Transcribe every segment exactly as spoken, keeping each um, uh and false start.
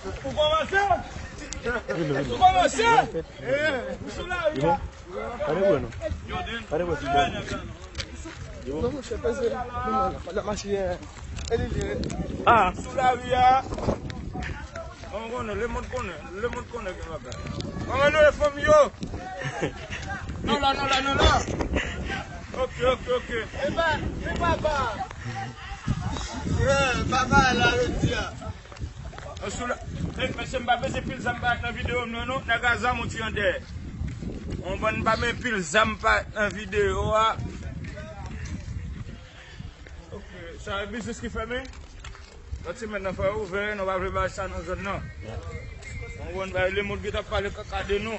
Ou kòmanse? Ou kòmanse? Ou sou lari a? Pa de bwè non. Pa de bwè sou bwè. Non, monchè, peze. Non, non, non, n ap mache, eh, e li, li. Ah. Sou lari a. An konnen, lemonn konnen, lemonn konnen gen bagay. Kòman nou ye fanmi yo? Non la, non la, non la. Ok, ok, ok. E pa, e papa. Yeah, papa la, jodi a. Sou la, men, mesye, m pa bezwen pil zam pa nan videyo m nan, non. Nèg a zam ou ti an dèyè. Ou konprann, m pa bezwen pil zam pa nan videyo a. Ok, sa e biznis ki fèmen? Lòt semèn nan fò yo ouvè, nou pa vle bay sa nan zòn nan. Ou konprann, bay lemonn ki t ap pale kaka de nou.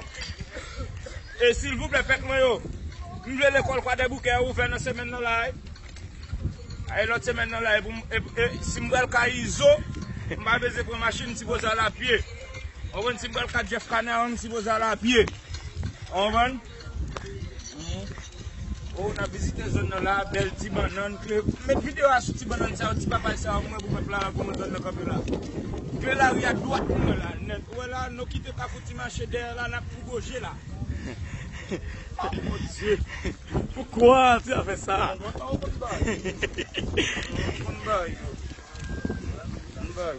E silvouplè, pèp mwen yo, m vle lekòl Kwadèboukè a ouvè nan semèn nan la, wi. Ay, lòt semèn nan la, e pou m, e, e, si m pral kay Izo, m pa bezwen pran machin, m sipoze al apye. Ou konprann, si m pral kay Jeff Canard, m sipoze al apye. Ou konprann? Mhm. Oh, n ap vizite zòn nan la, bèl ti bannann, kle. Met videyo a sou ti bannann sa yo, ti papay sa yo, pou mwen, pou pèp la, pou mwen zòn nan kanpe la. Kle lari a dwat pou mwen la, nèt. Ou wè la, nou kite Kafou Ti Mache dèyè la, n ap pou goje la. Oh, mon Dieu. Pourquoi tu as fait ça? Mwen pa konn bay. Mwen konn bay. Mwen bay.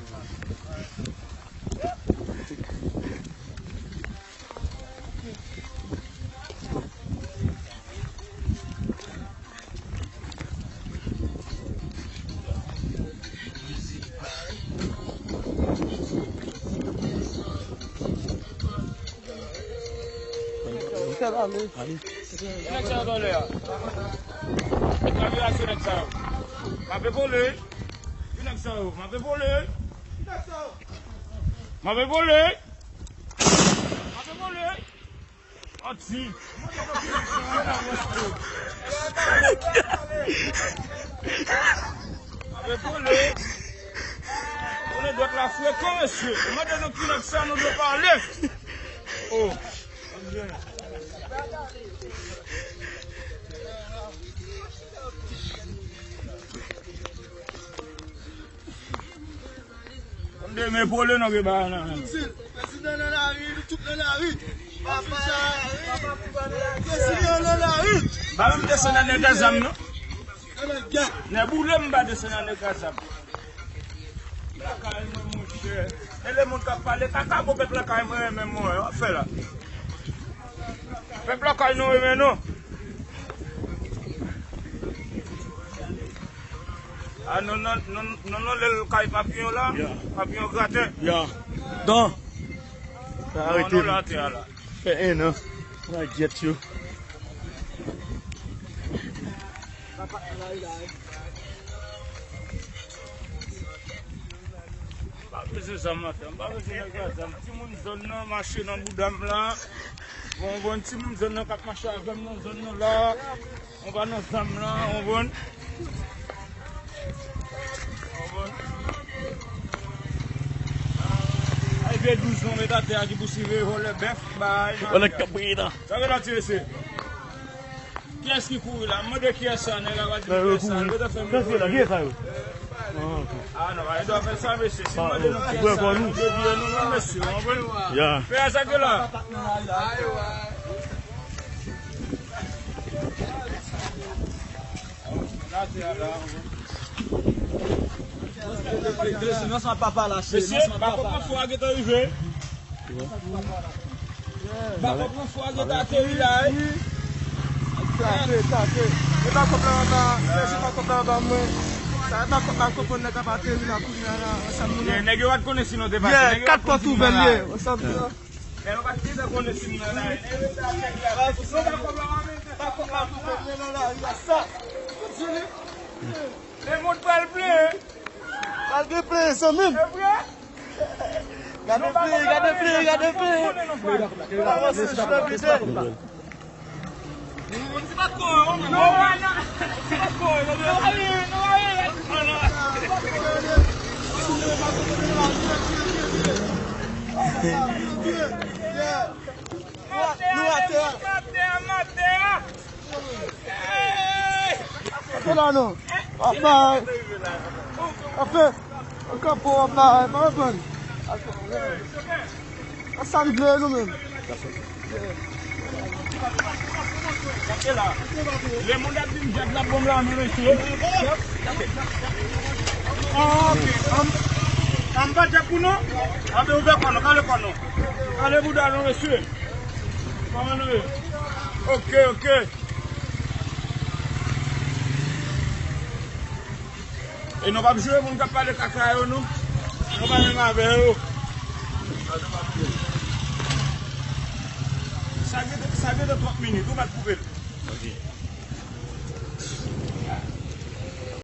Ki nèg sa yo t anlè a? Met kamera sou nèg sa yo. M ape vole. Ki nèg sa yo? M ape vole. M ape vole. M ape vole. Manti. Mwen pale. Konnen dwèt la frekan, mesye. Mande nou ki nèg sa nou dwe pale. Oh. Konn demen pole nan gen bagay nan men. Prezidan nan lari, nou tout nan lari. Papa, papa, prezidan nan lari. Pa menm desann nan nèg a zam, non. Nèboule m pa desann nan nèg a zam. Lakay mwen, monchè. E le moun k ap pale kaka, bon, pèp lakay mwen renmen mwen, w ap fè la. Pèp lakay nou renmen nou. A, non, non, non, non, non, lè l kay Papillon la, Papillon graten. Ya. Don. Sa arete. Non, non, la tè a la. Fè en an. Mwen gyèt yo. M pa bezwen zam nan, m pa bezwen nèg la zam. Timoun zòn nan mache nan bouda m la. Bon, bon, timoun zòn nan k ap mache avè m nan zòn nan la. Mwen pa nan zam la, ou konprann? Ou konprann? Ay, vye douz non, met atè a ki pou siveye vòlè bèf, bay. Vòlè k ap briye la. Sa gen la tire se. Kiyès ki kouri la? Mande kiyès sa, nèg la pa di kiyès sa. Yo ta fè m kiyès sa yo? Ah, non, pa gen dwa fè sa, mesye. Si mande nou kiyès sa, nou devye nou, non, mesye. Ou konprann? Ya. Fè sa ke la. Mesye, pa konprann fwa gentan rive. Ba kòb nan fwa yo ta ateri la, wi. Kase, kase. E ba kòb la anba, mesye, ba kòb la anba mwen. Sa e ba kòb la konprann nèg ap ateri la kounye a la, ansanm nou. Yeah, nèg yo pa t konnen si nou te pase. Yeah, kat pòt ouvè l ye, ansanm nou. Nèg yo pa t gentan konnen si nou nan la. Ba kòb la, ba kòb la konprann nèg nan lari a sa. Lemonn pral plen. Pral gen plen, zanmi m. E vre? Gade plen, gade plen, gade plen. Nou atè a. Atè la non. Apay. Apay. An kapo apay. Pa konprann. Sa n vle nou menm. Lemonn ap di m djab la bon la men mesye. Ah, ok. An, an pa djab pou nou. Anbe ouvè kò nou, kale kò nou. Kale bouda nou mesye. Kòman nou ye? Ok, ok. E nou p ap jwe moun k ap pale kaka yo, non. Nou pa menm avè yo. Sa gen, sa gen de twòp minit, ou pa t koupe l.